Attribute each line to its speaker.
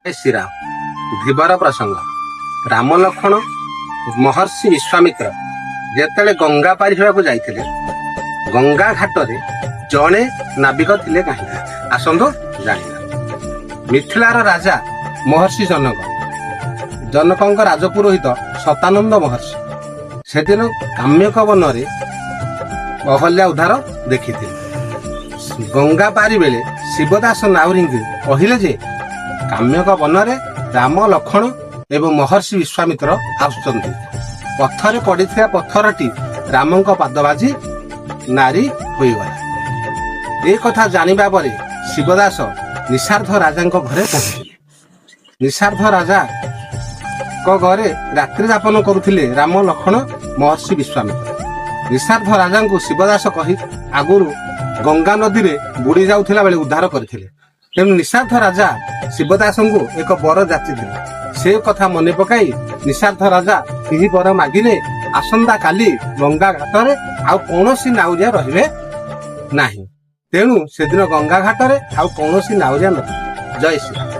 Speaker 1: ଶ୍ରୀରାମ। ଧୀବର ପ୍ରସଙ୍ଗ। ରାମ, ଲକ୍ଷ୍ମଣ, ମହର୍ଷି ବିଶ୍ୱାମିତ୍ର ଯେତେବେଳେ ଗଙ୍ଗା ପାରି ହେବାକୁ ଯାଇଥିଲେ, ଗଙ୍ଗା ଘାଟରେ ଜଣେ ନାବିକ ଥିଲେ କାହିଁକି? ଆସନ୍ତୁ ଜାଣିବା। ମିଥିଳାର ରାଜା ମହର୍ଷି ଜନକ, ଜନକଙ୍କ ରାଜପୁରୋହିତ ଶତାନନ୍ଦ ମହର୍ଷି ସେଦିନ କାମ୍ୟକ ବନରେ ଅହଲ୍ୟା ଉଦ୍ଧାର ଦେଖିଥିଲେ। ଗଙ୍ଗା ପାରି ବେଳେ ଶିବଦାସ ନାଉରୀଙ୍କୁ କହିଲେ ଯେ କାମ୍ୟକ ବନରେ ରାମ, ଲକ୍ଷ୍ମଣ ଏବଂ ମହର୍ଷି ବିଶ୍ୱାମିତ୍ର ଆସୁଛନ୍ତି। ପଥରେ ପଡ଼ିଥିବା ପଥରଟି ରାମଙ୍କ ପାଦ ବାଜି ନାରୀ ହୋଇଗଲା। ଏ କଥା ଜାଣିବା ପରେ ଶିବଦାସ ନିଷାଦ ରାଜାଙ୍କ ଘରେ ପହଞ୍ଚିଲେ। ନିଷାଦ ରାଜାଙ୍କ ଘରେ ରାତ୍ରି ଯାପନ କରୁଥିଲେ ରାମ, ଲକ୍ଷ୍ମଣ, ମହର୍ଷି ବିଶ୍ୱାମିତ୍ର। ନିଷାଦ ରାଜାଙ୍କୁ ଶିବଦାସ କହି ଆଗରୁ ଗଙ୍ଗା ନଦୀରେ ବୁଡ଼ି ଯାଉଥିଲା ବେଳେ ଉଦ୍ଧାର କରିଥିଲେ। ତେଣୁ ନିଷାଦ ରାଜା ଶିବଦାସଙ୍କୁ ଏକ ବର ଯାଚିଥିଲେ। ସେ କଥା ମନେ ପକାଇ ନିଷାଦ ରାଜା ଏହି ବର ମାଗିଲେ, ଆସନ୍ତା କାଲି ଗଙ୍ଗା ଘାଟରେ ଆଉ କୌଣସି ନାଉରିଆ ରହିବେ ନାହିଁ। ତେଣୁ ସେଦିନ ଗଙ୍ଗା ଘାଟରେ ଆଉ କୌଣସି ନାଉରିଆ ନଥିଲେ। ଜୟ ଶ୍ରୀରାମ।